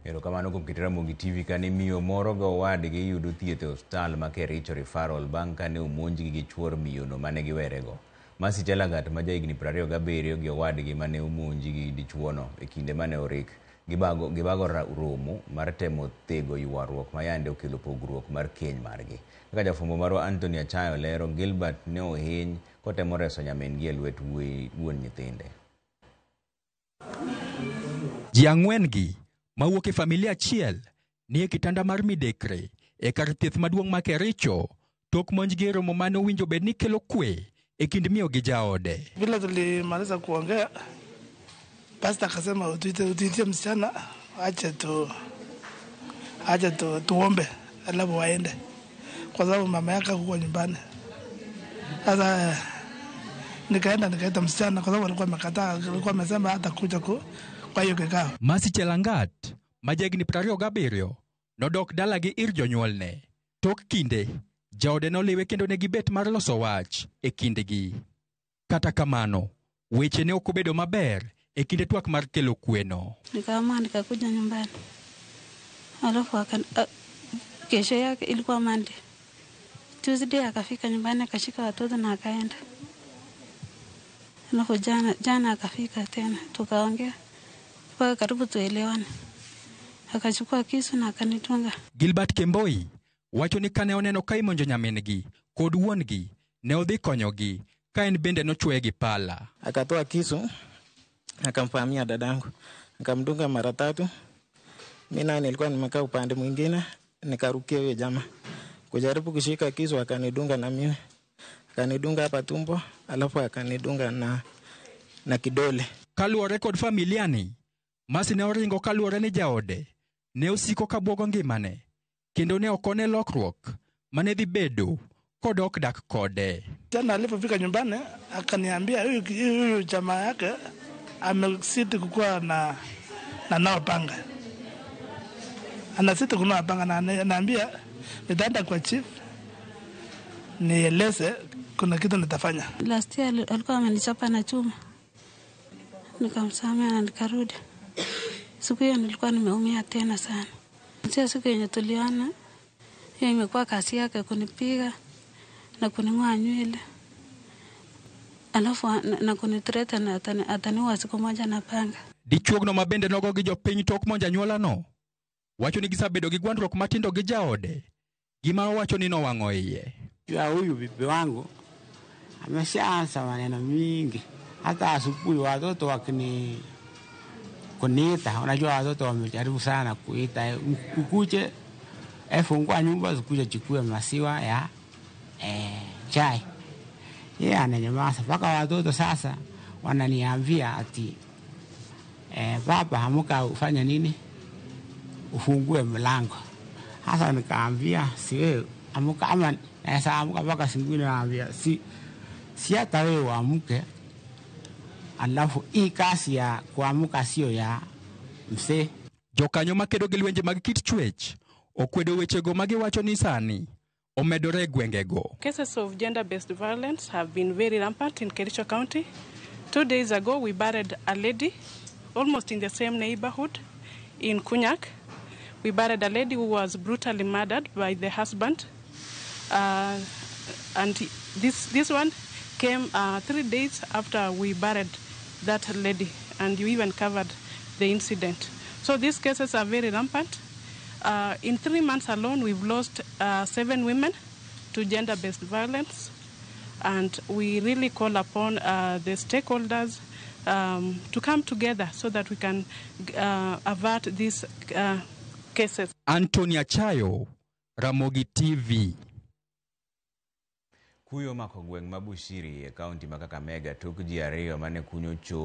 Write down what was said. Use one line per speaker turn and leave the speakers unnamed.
Erokamano kuom keto Ramogi TV kane miyo moro gi owadgi yudo thieth e osiptal ma Kericho Referral bang' kane omonjgi gi chuor miyono mane giwerego. Mercy Chelagat ma jahigni 27 gi owadgi mane omonji gi dichuono e kinde mane orik gibago romo mar temo thego ywaruok ma yande okelo pogruok mar keny margi. Kaka jafwambo marwa Anthony Achayo lero, Gilbert ne ohiny kotemo reso nyamin-gi e lwet wuon nyithinde.
Ji ang'wen gi mawuok e familia achiel ni e kitanda mar midekre e kar thieth maduong' ma Kericho tok monjgi e romo mane owinjo bed ni kelo kwe e kind miyo gi jaode.
Vile tulimaliza kuongea, pasta akasema utuitie msichana ache tu tuombe, alafu waende, kwa sababu mama yake hakuwa nyumbani. Sasa nikaenda nikaita msichana, kwa sababu alikuwa amekataa, alikuwa amesema hata kuja kwa hiyo kikao.
Mercy Chelangat ma jahigni 27 nodok dalagi ir jonyuolne. Tok kinde, jaode noliwe kendo ne gibet mar loso wach e kindgi. Kata kamano, weche ne ok obedo maber e kinde twak mar kelo kweno.
Nikaamua nikakuja nyumbani, alafu kesho yake ilikuwa Monday. Tuesday akafika nyumbani, akashika watoto na akaenda. Alafu jana jana akafika tena, tukaongea mpaka karibu tuelewane, akachukua kisu na akanidunga.
Gilbert Kemboi wacho ni kane oneno ka imonjo nyamin-gi kod wuon-gi, ne odhi konyogi ka en bende nochwoye gi pala.
Akatoa kisu, akamvamia dadangu, akamdunga mara tatu. Mi naye nilikuwa nimekaa upande mwingine, nikarukia huyo jamaa kujaribu kushika kisu, akanidunga na mimi, akanidunga hapa tumbo, alafu akanidunga na kidole.
Kaluwore kod familia ni, Mercy ne oringo kaluwore ni jaode ne osiko ka bwogo ngimane kendo ne ok one lokruok mane dhi bedo kodok dak kode.
Jana alipofika nyumbani akaniambia huyu jamaa yake amezidi kukuwa na nao panga, anazidi kunoa panga, na anaambia nitaenda kwa chief nieleze kuna kitu nitafanya.
Last year alikuwa amenichapa na chuma, nikamsamea na nikarudi. Siku hiyo nilikuwa nimeumia tena sana. Sio siku yenye tuliona, hiyo imekuwa kazi yake kunipiga na kuning'oa nywele, alafu na kunithreaten na ataniua siku moja na panga.
Dichuogno ma bende nogo gi jopiny tok monjo anyuolano wacho ni gisebedo gi gwandruok matindo gi jaode, gima owacho ni nowang'o iye.
Ya huyu bibi wangu ameshaanza maneno mingi, hata asubuhi watoto wakini kuniita, unajua watoto wamejaribu sana kuita, ukuje fungua nyumba zikuje chukue maziwa ya chai. Yeye ananyamaza mpaka watoto sasa wananiambia ati baba, amka ufanye nini, ufungue mlango. Sasa nikaambia, si wewe amka, ama naweza amka mpaka singine, naambia si hata wewe uamke, alafu hii kazi ya kuamka sio ya mzee.
Jokanyo makedo gi lwenje mag kit chwech okwedo wechego magiwacho ni sani omedore e gwengego.
Cases of gender-based violence have been very rampant in Kericho County. 2 days ago, we buried a lady almost in the same neighborhood in Kunyak. We buried a lady who was brutally murdered by the husband. And this one came 3 days after we buried that lady, and you even covered the incident. So these cases are very rampant. In 3 months alone, we've lost seven women to gender-based violence, and we really call upon the stakeholders to come together so that we can avert these cases.
Anthony Achayo, Ramogi TV.
Kuyo omako gweng' ma Bushiri e kaunti ma Kakamega tok ji ariyo mane kunyo choo.